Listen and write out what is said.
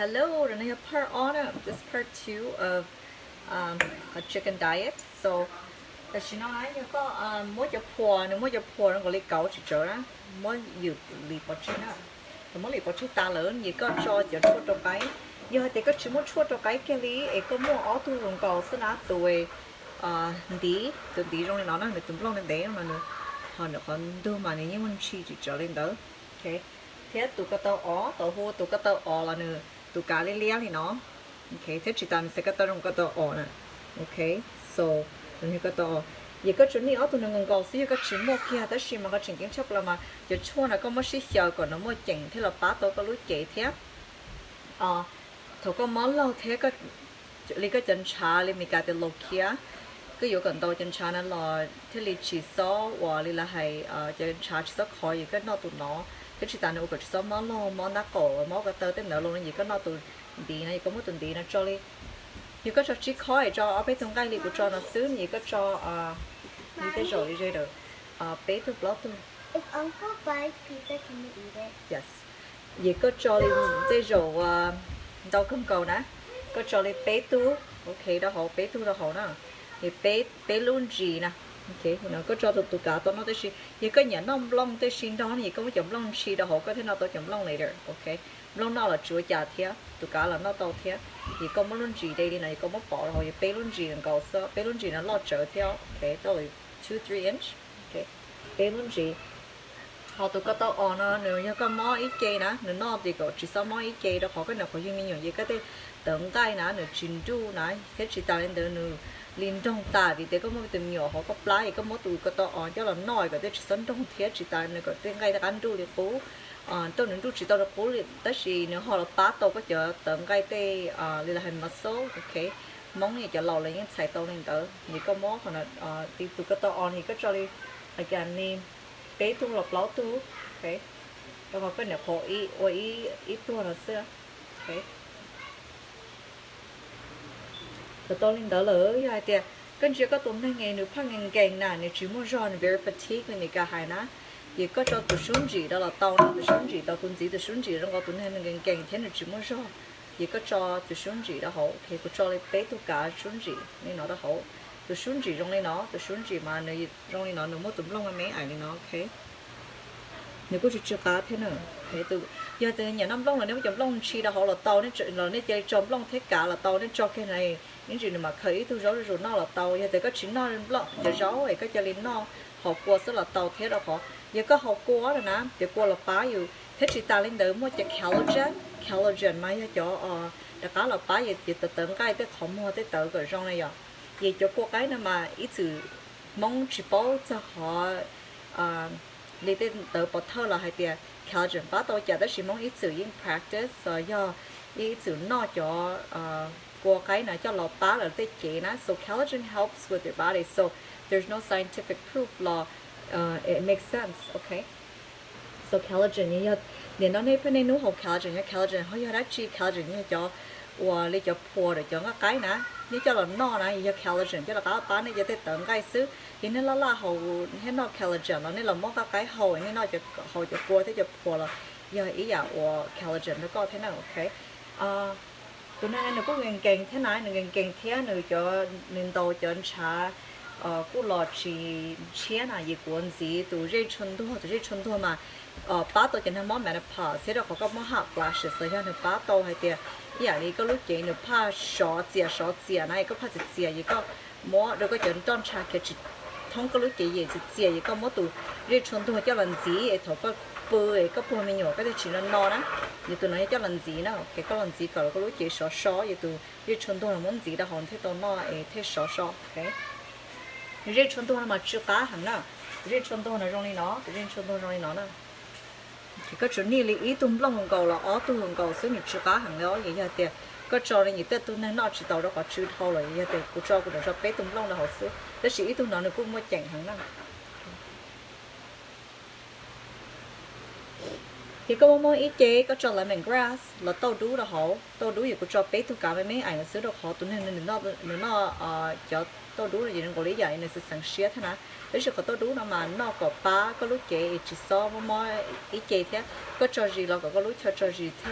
Hello, no yog part ob na, this is part two of um, a chicken diet. So tam sim no na yog koj muab cov phuam, nws muab cov phuam no nkaus li kauv tsis tsawv na, muab ywm lim pov tseg na. Thaum muab lim pov tseg tas lawm ces koj tso cov tshuaj rau qaib. Yog hais tias koj tsis muaj tshuaj rau qaib kiag li es koj muaj ob tug nkaus xwb na, tus ntiv, tus ntiv zoo li no na, nws tus nplooj ntev no nws, ho nws qhov ntug mas nws yeej muaj ntshis tsis tsawv li ntawd. Thiab tus ko taw os, tau hu tus ko taw os los nws tus kav liab liab li no. Thiab tsis tas nws xaiv ko taw zoo ko taw os na. Ok, so ko taw os, yog koj tsuas nij ob tug no nkaus nkaus xwb, yog koj tsis muaj kiag tab sis mas koj tseem ceeb tshaj plaws mas cov tshuaj no koj muab sib xyaw kom nws muaj ceem thiab los pab tau koj lub cev thiab. Thaum koj mob laug thiab li koj cov ntshav li Meskas tias low kiag, koj yuav kom ntau cov ntshav no los thiaj li tsis xob uas li lawv hais cov ntshav tsis xob khov, yog koj noj tus no. Thiab tsis tas nws ua kom tsis xob mob laug, mob ntab qaum, mob ko taw tej ntawd los no, yog koj noj tus ntiv no, yog koj muab tus ntiv no tso li, yog koj tso tsib khob es tso ob peb tug nqaij li kuv tso no xwb, yog koj tso li tej zaum li ze daws peb tug plaub tug. Yes, yog koj tso li tej zaum ntau kawg nkaus na, koj tso li peb tug, ok, rau hauv, peb tug rau hauv na, yog peb lub ntsis na. Koj tso tus tus kav tau noj, tab sis yog koj nyiam noj nplooj tej si nrog no, yog koj muab cov nplooj ntshis rau hauv koj thiaj noj tau cov nplooj later, ok. Nplooj noj los tsis ua cas thiab, tus kav los noj tau thiab. Yog koj muab lub ntsis de li no, yog koj muab pov rau hauv, yog peb lub ntsis nkaus xwb, peb lub ntsis no loj tsawv thiab, ok, tau two three inch, peb lub ntsis. Ho tus ko taw os no nws yog koj mob ib ce na, nws noj ces kom tsis txhob mob ib ce, rau qhov koj nyuam qhuav yug me nyuam ces koj tej tawv nqaij na nws tsis nruj na, thiab tsis tas li ntawd nws li nroog tas vim tias koj muaj tus me nyuam hauv koj plab, es koj muab tus ko taw os coj los noj kom tej tsis txhob nroog thiab tsis tas nws kom tej nqaij tej qab nruj li qub. Tau nws nruj tsis tau li qub li tab sis nws ho los pab tau koj cov tawv nqaij tej li lawv hais muscle, ok. Hmoob cov laus lawv yeej txhais tau li ntawd, ces koj mob qhov no, tus ko taw os no koj tso li, li peb tug los plaub tug, ok. Rau qhov koj nyuam qhuav ua ib pluag no xwb. Thaum tau li ntawd lawm yog hais tias koj ntsia koj tus neeg es nws phaj nkees nkees na, nws tsis muaj zog, nws very fatigue li Meskas hais na, ces koj tso tus sub ntsim rau los tau na, tus sub ntsim tau, kuv ntxiv tus sub ntsim rau nkaus tus neeg nws nkees nkees thiab nws tsis muaj zog, ces koj tso tus sub ntsim rau hauv, ok, kuv tso li peb tug kav sub ntsim li no rau hauv. Tus sub ntsim zoo li no, tus sub ntsim mas nws zoo li no, nws muaj tus nplooj me me li no, ok. Nws kuj tsis tsw qab thiab na. Yog tias nyiam noj nplooj los nej muab cov nplooj ntshis rau hauv los tau, los nej cia li tso nplooj thiab kav los tau, nej tso kiag na, ib ntsis nws mam khaws ib tug zaub zuj zus noj los tau. Yog tias koj tsis noj cov zaub es koj cia li noj haus kua xwb los tau thiab, rau qhov yog koj haus kua no na ces kua los pab yus. Thiab tsis tas li ntawd muaj cov collagen, collagen mas yog cov rov qab los pab yus tawv nqaij tej qhov muag tej tawv kom zoo na yom. Ces cov kua qaib no mas ib txwm Hmoob tsis paub txog qhov li tej tawv pov thawj los hais tias collagen pab tau cas, tab sis Hmoob ib txwm yeej practice, yog ib txwm noj cov kua qaib na coj los pab lawv tej cev na. So collagen helps with your body, so there's no scientific proof los it makes sense, ok. So collagen yog nim no nej pheej niaj hnub haus collagen, yog collagen ho yog dab tsi? Collagen yog cov uas li cov phuam rau cov nqaij qaib na, nej coj los noj na, yog collagen coj los qab pab nej cov tej tawv nqaij xwb. Yog nej laj laj haus thiab noj collagen los nej los muab nqaij qaib haus, nej noj, haus cov kua thiab cov phuam los yog ib yam uas collagen rau koj thiab na, ok. Tus neeg no nws kuj nkees nkees thiab na, nws nkees nkees thiab nws cov, nws ntaus cov ntshav kuj los tsis ntshiab na, ces kuv ntxiv tus zej tshuaj ntuag, tus zej tshuaj ntuag mas pab tau cov neeg mob menopause thiab rau qhov koj mob hot flashes los yog nws pab tau hais tias ib yam li koj lub cev nws phaj sov txias sov txias na, es koj phaj txias txias ces koj muab rau koj cov nroj ntsha khiav tsis thoob koj lub cev yem txias txias, ces koj muab tus zej tshuaj ntuag coj los ntxiv es thaum koj pw es koj puag me nyuam koj thiaj tsis no no na. Ces tus no yog coj los ntxiv na, ok, koj los ntxiv kom koj lub cev sov so, ces tus zej tshuaj ntuag no muab ntxiv rau hauv thiaj tau noj es thiaj sov so, ok. Zej tshuaj ntuag no mas tsw qab heev na. Tus zej tshuaj ntuag no zoo li no, tus zej tshuaj ntuag zoo li no na. Koj tsuas nij li ib tug nplooj nkaus los ob tug nkaus xwb nws tsw qab heev li os. Yog tias koj tso li, yog tej tug neeg noj tsis tau rau qhov tsw dhau lawm, yog tias kuv tso kuv tsuas tso peb tug nplooj rau hauv xwb, tab sis ib tug no nws kuj muaj ceem heev na. Ces koj muab muab ib ce koj tso lemon grass los tauj dub rau hauv, tauj dub, yog kuv tso peb tug kav me me ais no xwb rau qhov tus neeg nws noj cov tauj dub no ces nws nkaus li yam nws xeev xeev siab thiab na. Tab sis qhov tauj dub no mas noj kom pab koj lub cev es tsis xob mob mob ib ce thiab. Koj tso zis los kom koj lub chaw tso zis